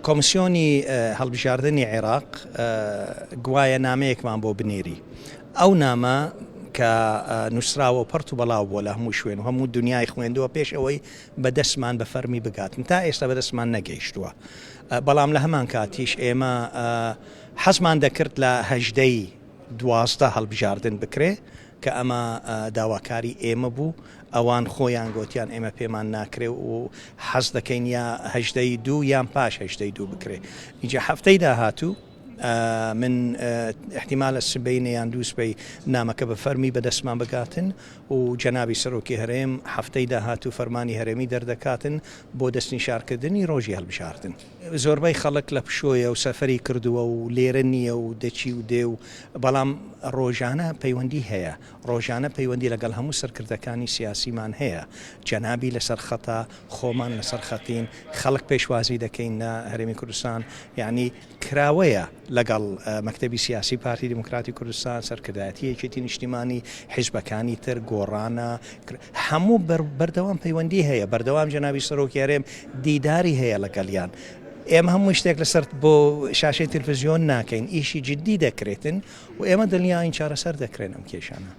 کۆمسیۆنی هەڵبژاردنی عێراق گوایە نامەیەکمان بۆ بنێری. ئەو نامە کە نووسراوە و پەرت و بەڵاو بووە لە هەموو شوێن و هەموو دنیای خوێندووە پێش ئەوەی بە دەستمان بە فەرمی بگاتن تا ئێستا بە دەستمان نەگەیشتووە. بەڵام لە هەمان کاتیش ئێمە حەزمان دەکرد لە هەژدەی 12 هەڵبژاردن بکرێ کە ئەمە داواکاری ئێمە بوو، ئەوان خۆیان گۆتیان ئێمە پێمان ناکرێ و حەز دەکەین یا هەژدەی دوو یان پاش هەژدەی دوو بکرێ. ئینجا هەفتەی داهاتوو من ئیحتیمالە سبەینێ یان دووسبەی نامەکە بە فەرمی بە دەستمان بگاتن و جەنابی سەرۆکی هەرێم هەفتەی داهاتوو فەرمانی هەرێمی دەردەکاتن بۆ دەستنیشارکردنی ڕۆژی هەلبژاردن. زۆربەی خەڵک لە پشۆیە و سەفەری کردووە و لێرە نییە و دەچی و دێ و بەڵام ڕۆژانە پەیوەندی هەیە، ڕۆژانە پەیوەندی لەگەڵ هەموو سەرکردەکانی سیاسیمان هەیە، جەنابی لەسەر خەتە، خۆمان لەسەر خەتین، خەڵک پێشوازی دەکەین لە هەرێمی کوردستان، یانی کراوەیە لەگەڵ مەکتەبی سیاسی پارتی دیموکراتی کوردستان، سەرکردایەتی یەکێتی نیشتیمانی، حیزبەکانی تر، گۆڕانە، هەموو بەردەوام پەیوەندی هەیە، بەردەوام جەنابی سەرۆکی هەرێم دیداری هەیە لەگەڵیان. ئێمە هەموو شتێک لەسەر بۆ شاشەی تەلەفزیۆن ناکەین، ئیشی جدی دەکرێتن و ئێمە دڵنیاین چارەسەر دەکرێن ئەم کێشانە.